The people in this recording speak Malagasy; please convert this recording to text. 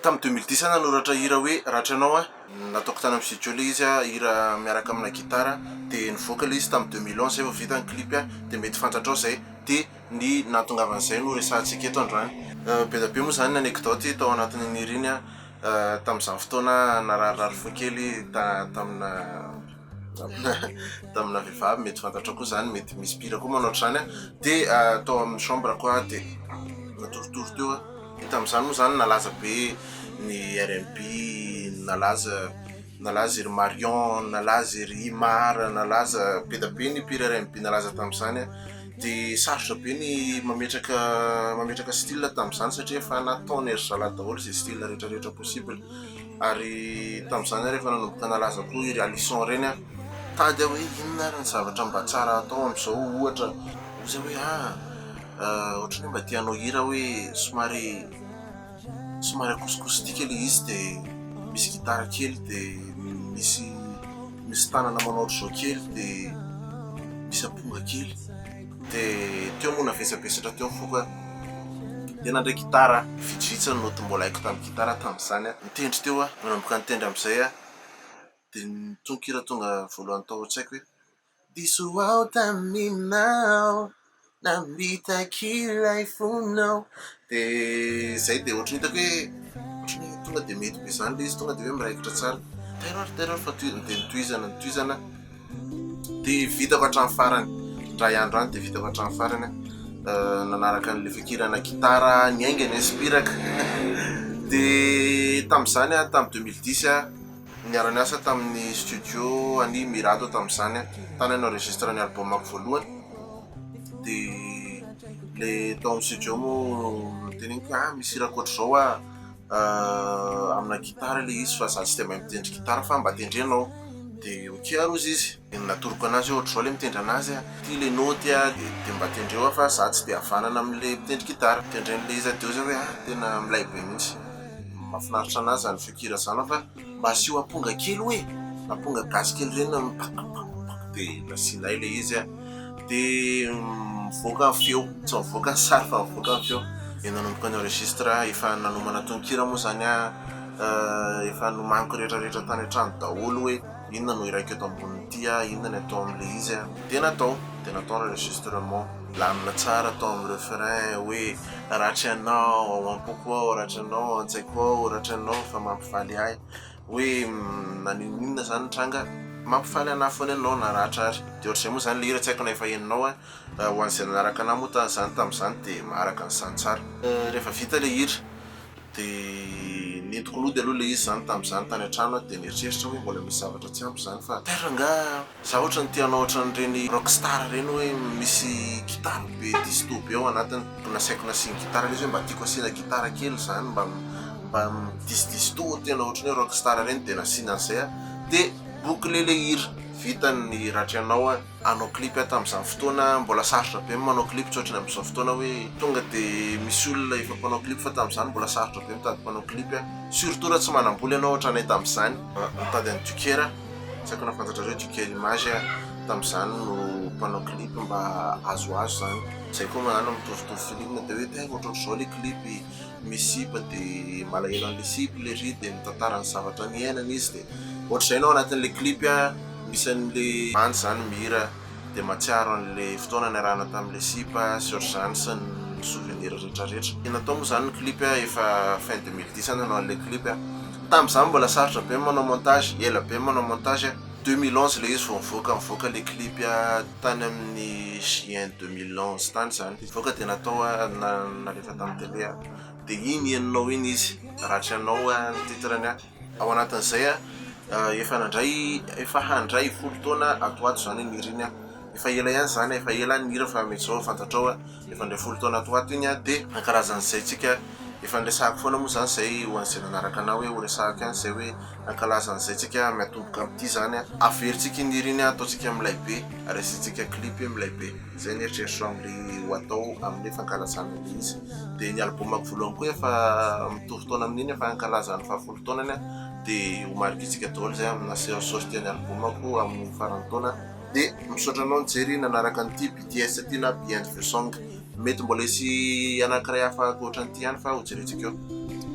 Tamin'ny 2010 aho nanoratra hira hoe Ratra Anao a, nataoko tany amin'ny studio ilay izy a, hira miaraka amina gitara, dia nivoaka ilay izy tamin'ny 2011 zay vao vita ny clip a, dia mety fantatrao izay, dia ny nahatongavan'izay no resahantsika eto androany. Be dia be moa izany ny anecdote tao anatin'iny hira iny a, tamin'izany fotoana nararirary fo kely tamina tamina vehivavy, mety fantatrao koa izany, mety misy mpihira koa manao ohatr'izany a, dia tao amin'ny chambre ko aho dia natoritory teo aho. Tamin'izany moa izany nalaza be ny rnb, nalaza nalaza i ry Marion, nalaza i ry Imar, nalaza be dia be ny mpihira rnb nalaza tamin'izany. Dia sarotra be ny mametraka mametraka style tamin'izany satria efa nataon'i ry zalahy daholo izay style rehetra rehetra possible. Ary tamin'izany ary efa nanomboka nalaza koa i ry Alison ireny an. Nitady aho hoe inona ary ny zavatra mba tsara atao amin'izao ohatra, hoy izy hoe ah. Ohatran'ny hoe mba te hanao hira hoe somary somary acoustique ilay izy dia misy gitara kely dia misy misy tanana manao ohatr'izao kely dia misy amponga kely dia teo moa navesabesatra teo ny foko dia nandray gitara aho, vitsivitsy ny note mbola haiko tamin'ny gitara tamin'izany aho, nitendry teo aho, nanomboka nitendry amin'izay aho dia ny tononkira tonga voalohany tao an-tsaiko hoe. Diso aho taminao, namitaka ilay fonao. Dia izay dia ohatran'ny hitako hoe ohatran'ny hoe tonga dia mety be izany ilay izy, tonga dia hoe miraikitra tsara. Tairo ary tairo ary fa tohizana, dia notohizana notohizana dia vitako hatramin'ny farany. Indray andro any dia vitako hatramin'ny farany aho. Nanaraka an'ilay fikirana gitara niainga ny inspiraka. Dia tamin'izany aho, tamin'ny 2010 aho, Niara-niasa tamin'ny studio an'i Mirado tamin'izany aho. Tany aho ni-enregistre ny album-ko voalohany. Dia ilay tao amin'ny studio moa noteneniko hoe ah misy hira ankoatr'izao ah, amina gitara ilay izy fa za tsy dia mahay mitendry gitara fa mba tendrenao. Dia ok ary hozy izy. Dia natoroko anazy hoe ohatr'izao ilay mitendry anazy ah, ity ilay naoty ah, dia mba tendreo aho fa za tsy dia havanana amin'ilay mitendry gitara. Tendren'ilay izy dia hoy izy hoe ah tena milay be mihitsy. Mahafinaritra anazy izany feon-kira izany fa mba asio amponga kely hoe, amponga gasy kely ireny pak pak pak dia nasianay ilay izy an, dia mivoaka ny feo, tsy mivoaka ny sary fa mivoaka ny feo, dia nanomboka ni-enregistre efa nanomana tononkira moa izany aho, efa nomaniko rehetra rehetra tany an-trano daholo hoe inona no hiraiko eto ambonin'ity an, inona ny atao amin'ilay izy an, dia natao, dia natao ny enregistrement, milamina tsara tao amin'ny refrain hoe Ratry anao ao am-poko ao, ratry anao ao an-tsaiko ao, ratry anao fa mampifaly ahy. Hoe na n'inon'inona izany mitranga, mampifaly anah foana ianao na ratra ary. Dia ohatr'izay moa izany ilay hira, tsy haiko na efa henonao an. Ho an'izay nanaraka anah moa tamin'izany tamin'izany dia maharaka an'izany tsara. Rehefa vita ilay hira dia nentiko nody aloha ilay izy izany tamin'izany tany an-trano aho dia nieritreritra hoe mbola misy zavatra tsy ampy izany fa tairo angaha. Za ohatran'ny te hanao ohatran'ireny rock star ireny hoe misy gitara be disto be ao anatiny. Nasaiko nasiany gitara ilay izy hoe mba tiako asiana gitara kely izany mba mba mi-dis-disto tena ohatran'ny hoe rock star ireny dia nasiana an'izay aho. Dia boucler ilay hira. Vita ny ratry anao an. Hanao clip aho tamin'izany fotoana, mbola sarotra be ny manao clip tsy ohatran'ny amin'izao fotoana hoe tonga dia misy olona efa mpanao clip fa tamin'izany mbola sarotra be mitady mpanao clip an. Surtout raha tsy manam-bola ianao ohatranay tamin'izany. Nitady an'i Duker aho. Tsy haiko na fantatrareo Duker Image a, tamin'izany no mpanao clip mba azoazo zany. Zay koa manana mitovitovy feeling de hoe tena ohatrohatr'izao le clip, misy sipa de malahelo an'le sipa le ry de mitantara ny zavatra niainany izy de ohatr'izay no ao anatin'le clip a, misy an'le bandy zany mihira de mahatsiaro an'le fotoana niarahana tamin'le sipa sy ohatr'izany sy ny souvenir retraretra. Natao moa zany ny clip a, efa fin 2010 aho nanao an'le clip a. Tamin'izany mbola sarotra be ny manao montage, ela be ny manao montage a. 2011 ilay izy vao nivoaka, nivoaka ilay clip tany amin'ny juin 2011 tany izany. Nivoaka dia natao nalefa tamin'ny télé a. Dia iny henonao iny izy, Ratry anao ny titre-ny a. Ao anatin'izay efa nandray, efa handray 10 taona ato ho ato izany iny hira iny a. Efa ela ihany izany, efa ela ny hira fa mety izao fantatrao a. Efa handray 10 taona ato ho ato iny a. Dia ankarazan'izay tsika. Efa niresahako foana moa zany zay ho an'izay nanaraka anah hoe ho resahako ihany zay hoe hankalaza an'izay tsika miatomboka amin'ity zany a. Averintsika iny hira iny ataontsika milay be ary asiantsika clip milay be. Zay ny eritreritro amin'le ho atao amin'le fankalazana an'le izy. De ny album-ko voalohany koa efa mitovy taona amin'iny efa hankalaza ny fahafolo taonany aho de ho marikintsika daholo zay amina sortie ny album-ko amin'ny faran'ny taona. De misaotra anao nijery nanaraka an'ity BTS ity na Behind the Song. Mety mbola hisy anankiray hafa ankoatran'ity ihany fa ho jerentsika eo.